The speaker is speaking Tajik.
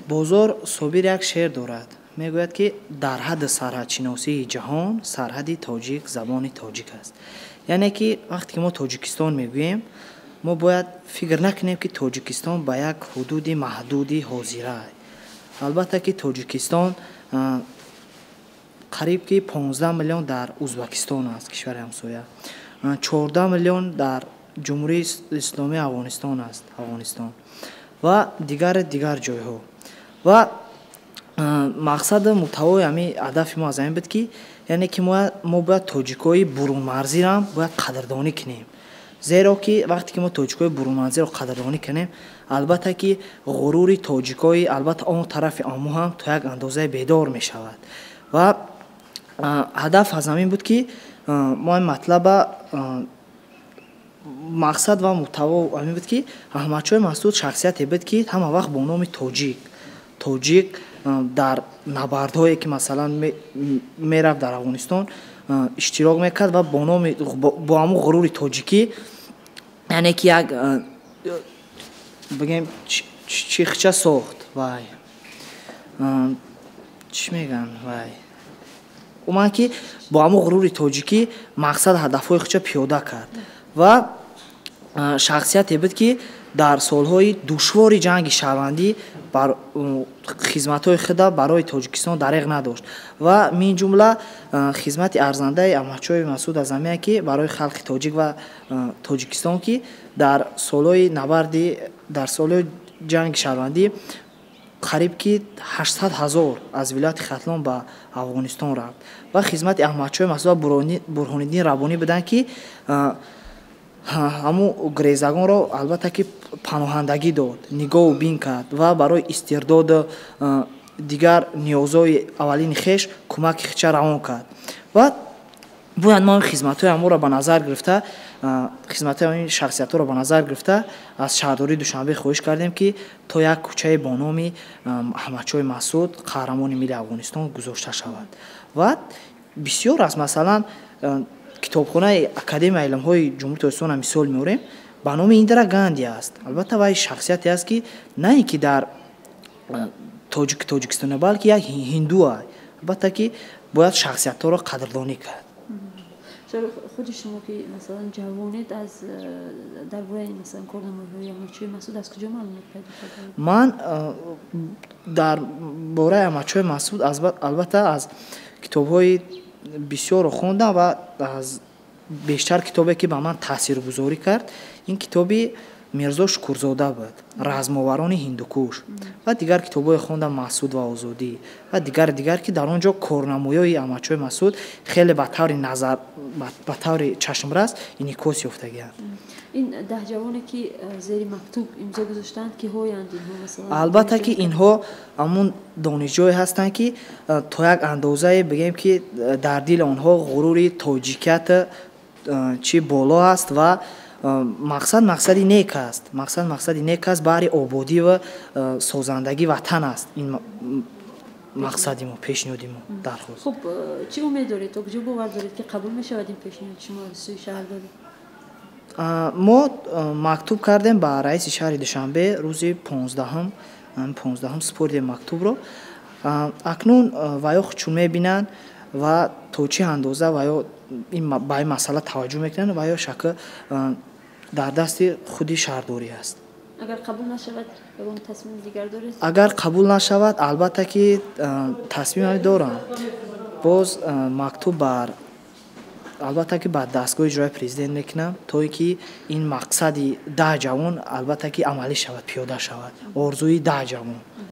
Бозор Собир як шеър дорад, мегӯяд, ки дар ҳадди сарҳадшиносии ҷаҳон сарҳади тоҷик забони тоҷик аст. Яъне ки вақте ки мо Тоҷикистон мегӯем, мо бояд фикр накунем, ки Тоҷикистон ба як ҳудуди маҳдуди ҳозира. Албатта ки Тоҷикистон қариб ки 15 миллион дар Узбакистон аст, кишвари ҳамсоя, 14 миллион дар Ҷумҳурии Исломии Афғонистон аст, Афғонистон ва дигар ҷойҳо. Ва мақсаду муҳтавои ҳамин ҳадафи мо аз ҳамин буд, ки яъне ки мо бояд тоҷикҳои бурунмарзиам бояд қадрдонӣ кунем, зеро ки вақте ки мо тоҷикҳои бурунмарзиро қадрдонӣ кунем, албатта ки ғурури тоҷикҳои албатта он тарафи Аму ҳам то як андозае бедор мешавад. Ва ҳадаф аз ҳамин буд, ки мо ин матлаба, мақсад ва муҳтаво ҳамин буд, ки Аҳмадшоҳи Масъуд шахсияте буд, ки ҳама вақт бо номи тоҷик дар набардҳое, ки масалан мерафт дар Афғонистон, иштирок мекард ва бо номи, бо ҳамун ғурури тоҷикӣ, яъне ки як бигем чихча сохт, вай чӣ мегӯянд, вай уман ки бо ҳамун ғурури тоҷикӣ мақсад ҳадафҳои худша пиёда кард. Ва шахсияте буд, ки дар солҳои душвори ҷанги шаҳрвандӣ хизматҳои худа барои Тоҷикистон дареғ надошт. Ва мин ҷумла хизмати арзандаи Аҳмадшоҳи Масъуд аз ҳамия, ки барои халқи тоҷик ва Тоҷикистон, ки дар солҳои набарди, дар солҳои ҷанги шаҳрвандӣ қариб ки 800 ҳазор аз вилояти Хатлон ба Афғонистон рафт. Ва хизмати Аҳмадшоҳи Масъуд ва Бурҳониддин Раббонӣ буданд, ки ҳамун гурезагонро албатта ки паноҳандагӣ дод, нигоҳу бин кард ва барои истирдоду дигар ниёзҳои аввалини хеш кӯмаки худша равон кард. Ва бояд мо хизматҳои ҳамонро ба назар гирифта, хизматҳои ҳамин шахсиятҳоро ба назар гирифта, аз шаҳрдории Душанбе хоҳиш кардем, ки то як кӯчае бо номи Аҳмадшоҳи Масъуд, қаҳрамони милли Афғонистон, гузошта шавад. Ва бисёр аст, масалан, китобхонаи Академияи илмҳои Ҷумҳурии Тоҷикистонро мисол меорем, ба номи Индира Ганди аст. Албатта вай шахсияте аст, ки на ин ки дар Тоҷикистон, балки як ҳинду аст. Албатта ки бояд шахсиятҳоро қадрдонӣ кард. Худи шумо, ки масалан ҷавонед, аз дар бораи масалан корнамоиҳои Аҳмадшоҳи Масъуд аз куҷо маълумот пайдо кардед? Ман дар бораи Аҳмадшоҳи Масъуд албатта аз китобҳои бисёрро хондам ва аз бештар китобе, ки ба ман таъсиргузорӣ кард, ин китоби Мирзо Шукурзода буд, «Размоварони Ҳиндукуш», ва дигар китобҳое хондам, «Масъуд ва озодӣ» ва дигар, ки дар он ҷо корнамоиҳои Аҳмадшоҳи Масъуд хеле ба таври назар, ба таври чашмрас инъикос ёфтагианд. Ин 10 ҷавоне, ки зери мактуб имзо гузоштаанд, киҳоянд инҳо масалан? Албатта ки инҳо ҳамун донишҷӯе ҳастанд, ки то як андозае бигем, ки дар дили онҳо ғурури тоҷикият чӣ боло аст ва мақсад мақсади нек аст, мақсад мақсади нек аст, баҳри ободӣ ва созандагии ватан аст ин мақсади мо, пешниҳоди мо, дархост. Хуб, чӣ умед доред, то куҷо бовар доред, ки қабул мешавад ин пешниҳоди шумо аз сӯи шаҳрдорӣ? Мо мактуб кардем ба раиси шаҳри Душанбе, рӯзи 15-ум супоридем мактубро. Акнун ваё чун мебинанд ва то чӣ андоза ваё ба ин масъала таваҷҷӯҳ мекунанд, ваё шакл дар дасти худи шаҳрдорӣ аст. Агар қабул нашавад, ягон тасмими дигар доред? Агар қабул нашавад, албатта ки тасмиме дорам, боз мактуб бар, албатта ки ба дастгоҳи иҷрои президент мекунам, то ин ки ин мақсади 10 ҷавон албатта ки амалӣ шавад, пиёда шавад орзуи 10 ҷавон.